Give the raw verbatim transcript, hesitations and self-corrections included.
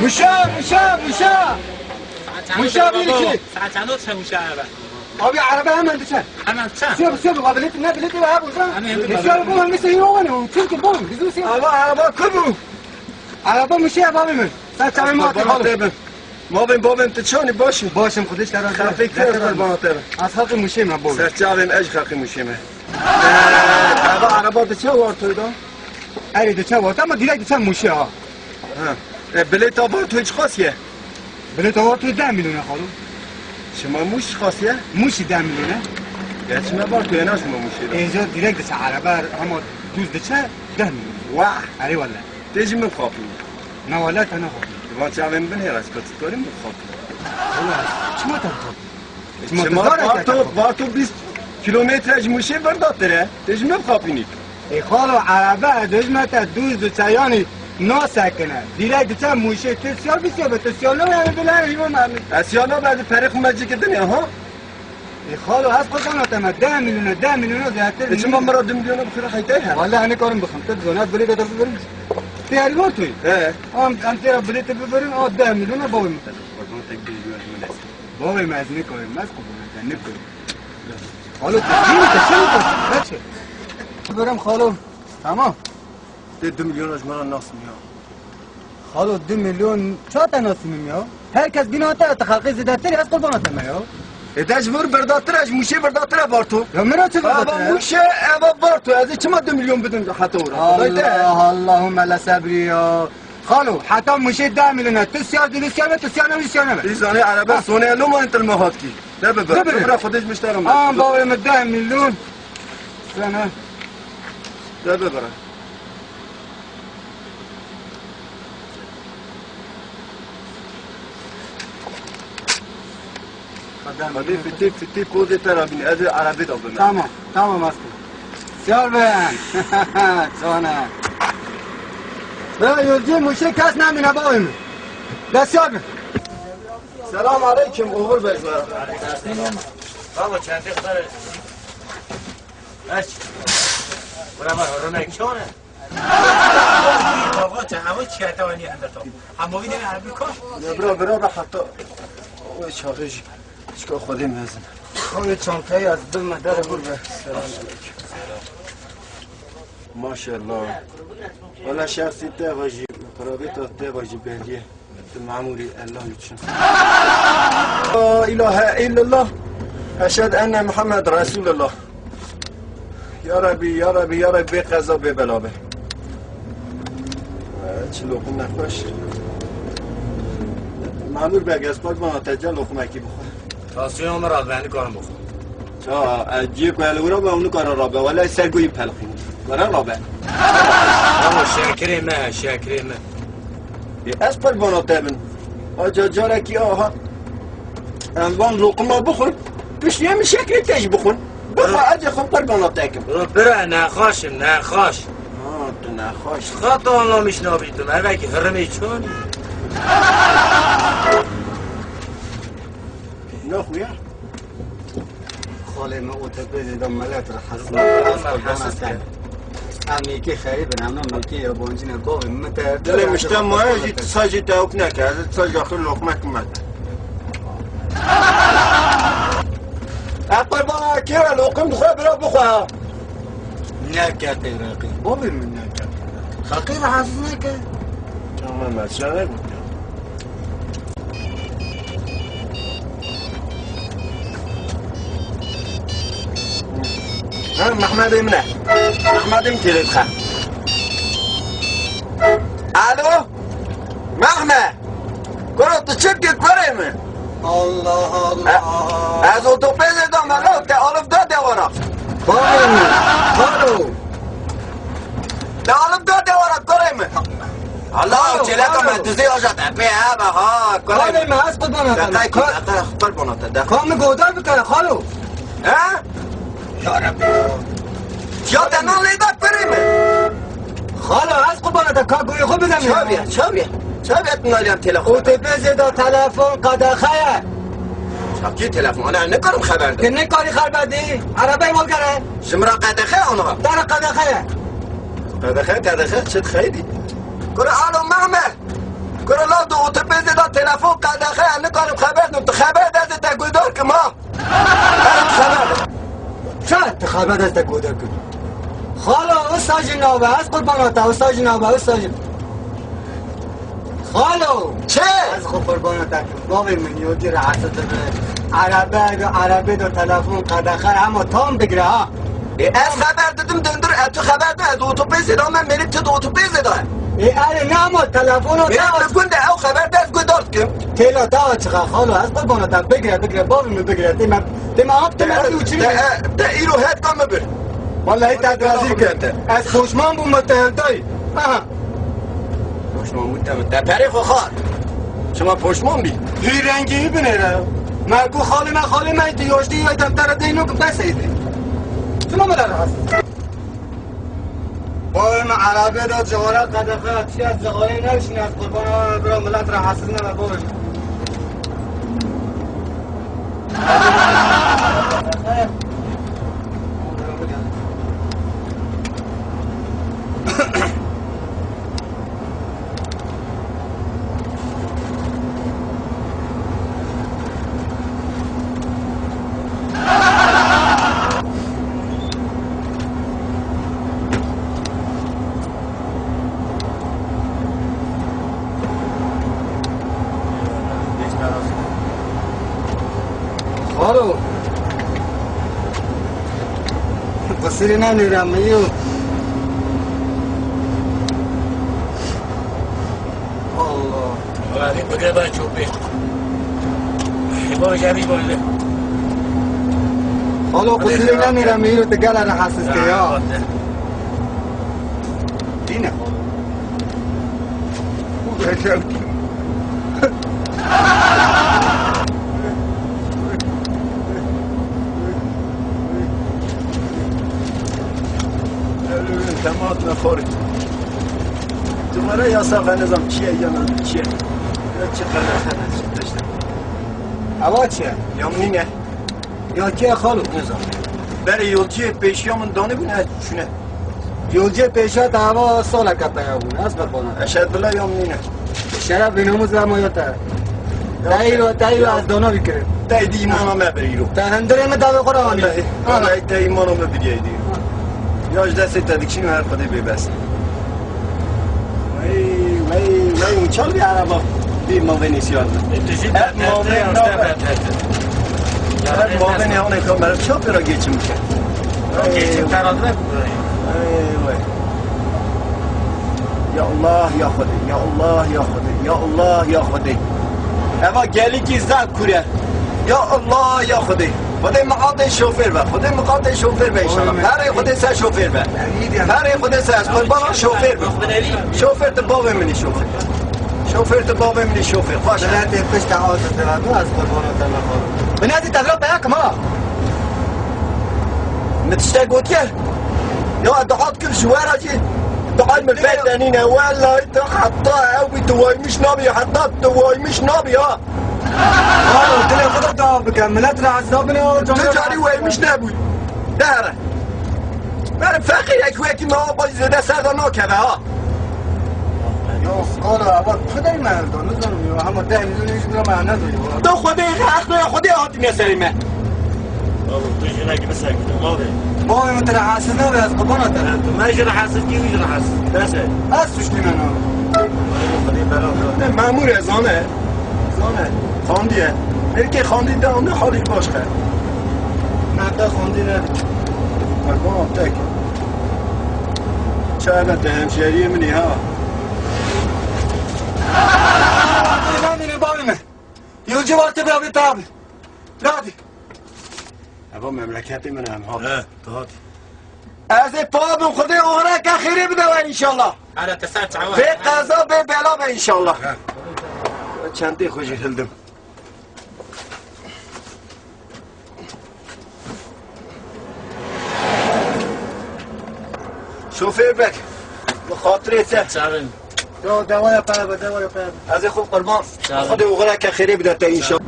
Muşa, muşa, muşa. Muşa bir iki. Saat çend oldu sen muşa araba? Abi araba hemen düşer. Hemen sen. Sür, sür, baba, bilet, ne bileti var burada? Hemen. Sür, bu hangisi yok ne? Çünkü bu bizim sür. Araba, araba kubu. Araba muşa abi mi? Sen çağırma atı. Baba, tabii. Mavên bavên tu çanî baş î? Baş im, Xwedê ji te razî be. Xefê kir ez qurbana te be. Ez xelqê Mûşê me, bavê. Serçavê me, ez jî xelqê Mûşê me. Ee, eva araba diçe Wartoyê da? Erê diçe Wartoyê ama direkt diçe Mûşê ha. Ha. E, bilêta Wartoyê çiqas ye? Bilêta Wartoyê deh milyon e xalo. Şima Mûş çiqas ye? Mûşî deh milyon e. Ya çima Wartoyê, na şima Mûşê de? Êca direkt diçe araba hema dûz diçe deh milyon. Wah! Erê wele. Tê ji min xapî. Na wele te naxapî. Van çavên binêre, ez ka tu dikarî min xapî. Wele, çima te xapî? Çima Varto, Varto bîst kilometre ji Mûşê virdatir e. Tê ji min xapînî. Ê xalo, erebe dojme te dûz diçe, yanî nasekine. Direkt diçe Mûşê, tu siya bisiya be, tu siya nabe, yanî bila hîvo me. Ez siya nabe, ez perê xwe me cî kirdinê, ha? Ê xalo, ez qurban te me, deh milyona, deh milyona zêdetir. E, çima min ra du milyona bixwîre heytey he? Wele, ez nikarim bixim. Tu dizane, ez bilêta te bibirim. Tê herî Wartoyê? He. Em, em tê ra bilêtê bibirin, a deh milyona bavê min. Qurban tek du milyon ji min dest. Bavê min, ez nikarim, ez qurban te, nikarim. Xalo, tu cî mi, tu çi mi, tu çi? Bibirim xalo. Tamam. Tê du milyona ji min re nasim ya. Xalo, du milyon ça te nasimim ya? Her kes bîna te, tu xelqê zêdetir, ez qurbana te me ya. E de ji vir berdatir e, ji Mûşê berdatir e Varto. Ya min re çi berdatir e? Eva Mûşe, eva Varto. Ez ê çima du milyon bidim heta ora? Xwedayê te. Allah, Allahümme le sebrî ya. Xalo, heta Mûşê deh milyon e. Tu siya dî siya ne, tu siya ne, siya ne. Î zanê erebe sonê lo man til me hatkî. De bibir. Bibir. Bibir, Xwedê ji min ji te re. An bavê min deh milyon. Sana. De bibir. Hadi fitî fitî pozê te re bîne. Ez ê erebê de bime. Tamam, tamam aslan. Siyar ben. Sana. Bira yolcu Mûşê kes nemîne bavê min. De siyar ben. Selam aleyküm, Uğur Bey. Baba, çendê xwar. Eç. Bura bak, rımek çone. Baba, sen ama çiyata oynuyor anda top. Ama bir de abi koş. Ya bira, bira da hatta o çağırış. Çıkar Xwedê mezin. Abi çantayı yaz, bilme, dere vur be. Selam aleyküm. Maşallah. Wala şexsî te vajî, qirabeta te vajî belliye. Tu memurî Allah için. La ilahe illallah. Eşhedü enne Muhammed Resulullah. Ya Rabbi, ya Rabbi, ya Rabbi, bê qeza, bê bela be. Ee, çi lokum nexweş. Memur be, ez qurban te, ca lokumekî bixwe. Tansiyona min rabe, nikarim bixwim. Ça, ez ciyê ku ez li wir rabe, ew nikare rabe. Wele ser goyî pelxîn. Were rabe. Ama şekerê me, şekerê me. Ê, ez qurbana te bin. Aca carekî aha. Em van loqima bixwin. Piştî em şekerê te jî bixwin. Bixwe, ez ê xwe qurbana te kim. Bira, bira, nexweş im, nexweş. Ha, tu nexweş. Xata anlamış nabîtim, evekî hirimê çon. Naxuya. Xalê me, O T P zêde milet re hesne. Hesne, hesne. Em yekê xerîb in, em mekê yabancî ne, bavê min te. Dilê mişte maye jî, tu sa jî tewk neke, ez sa jî axir loqmek me. E, qurbana kê ve loqim dixwe, bira bixwe ha. Neke têreqî. Bavê min neke têreqî. Xelkê rahatsız neke. Tamam, ben sana ne Ha, Mehmedê min e. Mehmedê min têlê dixe. Alo? Mehme! Kuro, tu çi dikî kurê min? Allah Allah. E, ez otopêzê da me lo, te alif da dewara. Bavê min, Kuro. Te alif da dewara kurê min. Allah, çêleka me dizê aja te pê hebe ha, kurê min. Xalê me, ez qurbana te. Deqekî, deqe, qurbana te, deqe. Ka min godar bikere, xalo. He? Ya Rebbi. Ya te nan lê da kurê min. Xalo, ez qurbana te, ka goyê xwe bide min. Çaviye, çaviye. Çaviye tu naliyam telefon. O T P zêda telefon qedexe ye. Çavkî telefon, ana ne karim xeber de. Te ne karî xeber de. Arabey mal gere. Ji min re qedexe ana. Te re qedexe ye. Qedexe, qedexe, çi xeydî. Kure alo Mehmet. Kuro lav di otobusê de telefon qedexe, ez nikarim xeber dim. Tu xeber de ez ê te guhdar kim ha? Ez xeber. Çend tu xeber de ez te guhdar kim? Xalo, wisa jî nabe, ez qurbana te, wisa jî nabe, wisa jî. Xalo! Çi? Ez xwe qurbana te kim. Bavê min yolcî rahatsız dibe. Erebe, erebe de telefon qedexe, hema tam digire ha. E, ez xeber didim, dindir, e, tu xeber de, ez di otobusê de me, mêrik tu di otobusê de. E, erê, ne ama telefono te. Mêrik li gund e, ew xeber de ez guhdar dikim. Têla te açixa, xalo, ez qurbana te, bigire, bigire, bavê min bigire, tê me, tê me hap, tê me hap, uçurî. Te, e, te îro hetka min bir. Vallahi te razî kete. Ez poşman bûm, me te hevdayî. Aha. Poşman bû te, te perê xwe xwar. Çima poşman bî? Hî rengî binêre. Me ku xalê me, xalê me, tu yoştî ye, deftera deyno ki bes êdî. Çima me rahat? Bavê me erebe de cigara qedexe, çiya cigarê newşîne, ez qurbana bira, millet rahatsız nebe bavê me. Xalo. Qisirê nenêre mîyo. Allah. Wala, hep bigre ben çok beş. Hep o jari böyle. Xalo, qisirê nenêre mîyo, te gela rahatsız kir ya. Dîne. Temat me xorî. Tu me re yasax e, nizam çi ye, yana çi ye. Ya çi qerexe ne, çi tişt e. Eva çi ye? Ya nîne. Ya kê xalo, nizam. Berê yolciyê pêşiya min danîbûn, ez çûne. Yolciyê pêşiya te eva saleke peya bûn, ez qurbana. Eşed bila ya nîne. Şeref bênamus ve moya te. Ya te îro, te îro ez dana bikirim. Te êdî îmana me bir îro. Te hundirê min davê xwe re anî. Vallahi, vallahi te îmana me bir êdî. Ya ji destê te dikişînim, her Xwedê bê bes. Wey, wey, wey, uçal bir araba. Bir mavê nîsyan. E, tu jî hep mavê navê. Hep mavê navê kamera çap ra geçim ki. Geçim karantina. Ey, wey. Ya Allah, ya Xwedê, ya Allah, ya Xwedê, ya Allah, ya Xwedê. Eva gelî ki zaf kure. Ya Allah, ya Xwedê. Xwedê miqatê şofêr be. Xwedê miqatê şofêr be înşallah. Amin. Berê Xwedê ser şofêr be. Berê Xwedê ser. Qurbana şofêr be. Şofêr tu bavê min î şofêr. Şofêr tu bavê min î şofêr. Xweş e. Miletê pişta azir dira, ez qurbana te me xalo. Binetî tevra peya kim ha? Min tiştek gotiye. Ya dua dikim ji we re jî. Dua min pê de nîne. Wellahî tu heta ew bî tu waymiş nabî. Heta tu waymiş nabî ha. Alo, dilê xwe de dua bike. Milet rahatsız nabine o. Tu carî weymiş nebû. Dere. Berê feqîrek wekî me wa bacî zêde ser de nakeve ha. Ya, qala, ewa tu derî me hevda, nizanim ya. Hema deh milyon ji bira me nedo ya. Tu Xwedê, Xwedê hatine serê me. Babo, tu jinekî bisekî, tu mavê. Bavê min tu rahatsız nabe, ez qurbana te. Tu me jî rahatsız kî, wî jî rahatsız. Bes e. Ez suçlî me nabe. Xwedê bela bira. Ne, memûr e, zane. Zane. Xandiye. Belkî xandî de ame halî başka. Ne, te xandî ne. Tamam, tek. Çabe te hemşeriyê min î ha. Namîne bavê me. Yolcu vakti bira bir tabi. Hadi. Eva memleketê min em hat. He, tu hat. Ez ê pa bin Xwedê oxireke xêrê bide we înşallah. Hele te ser çawa. Bê qeza, bê bela be înşallah. He. Çentê xwe jî hildim. Şofêr bek, bi xatirê te. Çavin. Yo, dewaya pere be, dewaya pere be. Ez ê xwe qurban. Çavin. Xwedê oxireke xêrê bide te înşallah.